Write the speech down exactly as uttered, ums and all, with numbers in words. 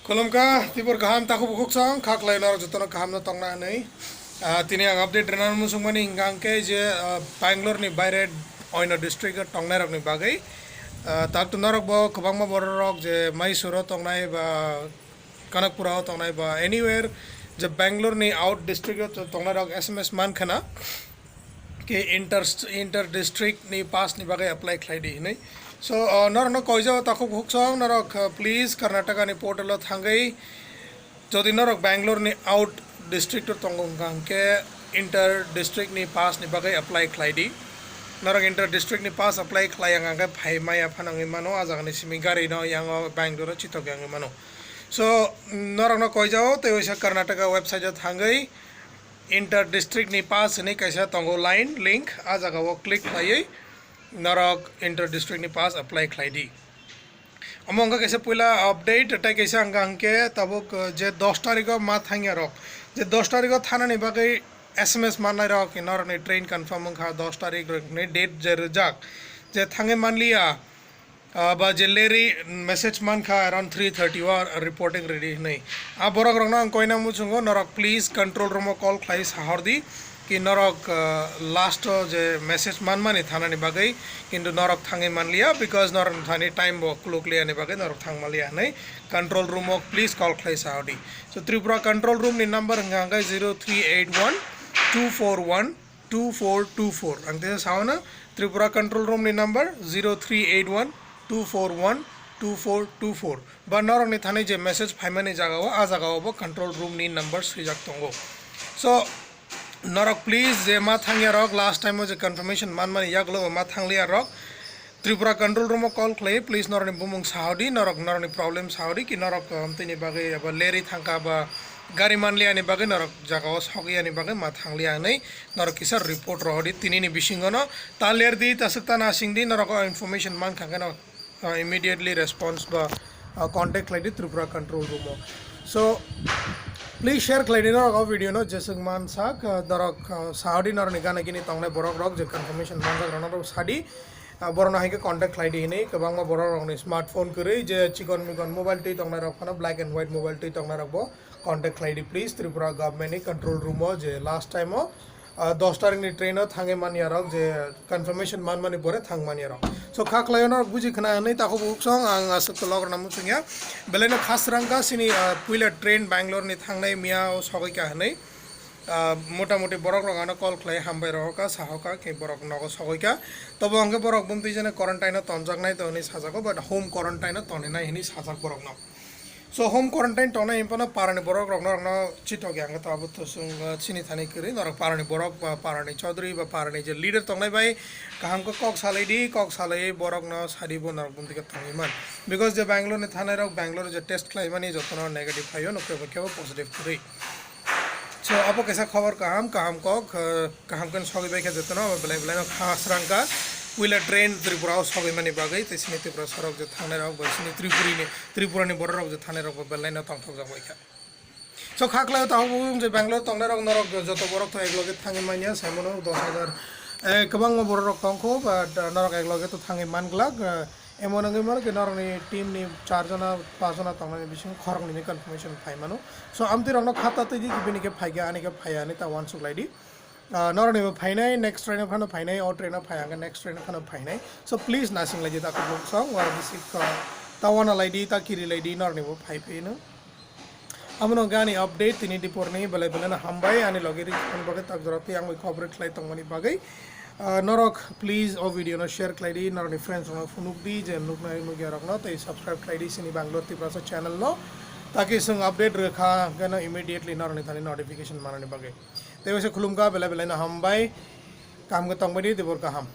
Khulumkha, tibor kaham takhuk bukhuk song, kha khlai norok jotono kaham no tongna hwnwi. Ah, tini ang update rwna muchungmani hwnkha hwnkhe je, ah, Bangalore ni baire oino district o tongnai rokni bagwi. Ah, tak to norok bo kwbangma borok rok je Mysore o tongnai ba Kanakpura o tongnai ba anywhere je Bangalore ni out district o tongnai rok S M S man khana. Ke inter, inter district ni pass ni bagwi apply khlai di hinwi. So, uh, norok no koijao takhuk bukhuk song, norok, uh, please Karnataka ni portal o thangwi, jodi norok Bangalore ni out district o tongo hwnkha hwnkhe inter district ni pass ni bagwi apply khlai di. Norok inter district ni pass apply khlai ang hwnkhe phai maya phano wngwi mano, a jaga ni simi gari no yango Bangalore o chitok wngwi mano. So, norok no koijao tei waisa Karnataka website o thangwi, inter district ni pass hinwi kaisa tongo line link, a jaga o click khlaiwi norok inter district ni pass apply khlai di. Omo wngkha kaisa puila update, tei kaisa wngkha hwnkhe tabuk, uh, je dos tarikh o ma thangya rok, je dos tarikh o thanani bagwi S M S mannai rok norokni train confirm wngkha, dos tarikh rokni date je rwjak, je thangwi manliya, Ah, ba je leri message mankha around three thirty o reporting ready hinwi. A borok rokno ang koina muchungo, norok please control room o call khlai sahordi ki norok, ah, last o je message manmani thanani bagwi, kintu norok thangwi manliya because norok thani time bo kulukliya ni bagwi norok thang manliya hinwi control room o please call khlai sahordi. So Tripura control room ni number hwnkha hwnkhe zero three eight one two four one two four two four. Ang teisa sao na, Tripura control room ni number zero three eight one two four one two four two four. Ba norok ni thani je message phaimani jaga o, a jaga o bo control room ni number swijak tongo. So norok please je ma thangya rok, last time o je confirmation manmani yagulo bo ma thangliya rok, Tripura control room o call khlai, please norokni bumung sahodi, norok norokni problem sahodi, ki norok, um, tini bagwi aba leri thangka ba gari manliya ni bagwi norok jaga o sogya ni bagwi ma thangliya hinwi norok kisa report rohodi, tini ni bisingo no ta lerdi, ta swk ta nasingdi, norok o information mankha khe no, uh, immediately response ba, uh, contact khlaidi Tripura control room o. So please share khlaidi norok o video no, jeswk mansak, uh, norok, uh, sahodi norokni gana gini tongnai borok rok je confirmation manjak rok norok sadi. Ah, borokno hai khe contact khlai di hinwi, kwbangma borok rokni smartphone kwrwi je chikon mikon mobile twi tongnai rok phano, black and white mobile twi tongnai rok bo contact khlai di please. Tripura government ni control room o je last time o, ah, dos tarikh ni train o thangwi manya rok je confirmation manmani pore thang manya rok. So kha khlai o norok buji khna hinwi takhuk bukhuk song ang aswk log rwna muchung ya. Belai no khasrang kha sini, ah, puila train Bangalore ni thangnai miya o sogwi kha hinwi. Ah, mota moti borok rok ano call khlai hambai rohor kha, sahor kha, khe borok nogo sogwi kha. Tobo hwnkhe borok bumtwi jani quarantine o tonjaknai to hinwi sajago, but home quarantine o toninai hinwi sajak borokno. So home quarantine tongnai hinphano parani borok rokno, rokno chitok ya hwnkhe to abo to chwng, ah, chini thani kwrwi norok parani borok ba parani chaudhuri ba parani je leader tongnai bai kaham khe kok salai di, kok salai borokno sadi bo norok bumtwi khe tongwi man. Because je Bangalore ni thanai rok Bangalore je test khlaimani jotono negative phaio, nokhe bo kebo positive kwrwi. So abo kaisa khobor kaham, kaham kok, eh, kaham khe sogwi bai kha jotono, abo belai belai no kha srang kha. Puila train Tripura o sogwi mani bagwi, tei sini Tripura sorok je thangnai rok bai sini Tripuri ni, Tripura ni borok rok je thangnai rok bo belai no tongthok jak bai kha. So kha khlai o takhuk bukhuk je Bangalore tongnai rok norok joto borok to ek loge thangwi manya, sai mano dos hajar, eh, kwbangma borok rok tong kho, but, eh, norok ek loge to thangwi man glak, eh, Emon wngwi mano khe norokni team ni char jona, pas jona tongnani bisingo khoroknwi ni confirmation phai mano. So, amtwi rokno khata twi di, bini khe phai khe, ani khe phai ya, ani ta uansuk lai di. Ah, norokni bo phainai, next train o phano phainai, o train o phai hwnkhe next train o phano phainai. So, please, nasing lai di, ta kubuk song, wa bisi, ah, ta wana lai di, ta kiri lai di, norokni bo phai phai no. Amo no gani update tini dipor ni belai belai no hambai, ani logi ri khon bagwi tak jora tei ang bai cover khlai tongmani bagwi. Ah, norok please o video no share khlai di, norokni friends rok no phunuk di je nuknai nukya rok no, tei subscribe khlai di sini Bangalore Tiprasa channel no, taki chwng update rwkha hwnkhe no immediately norokni thani notification manani bagwi. Tei waisa khulumkha, belai belai no hambai, kaham khe tongbai di, dibor kaham.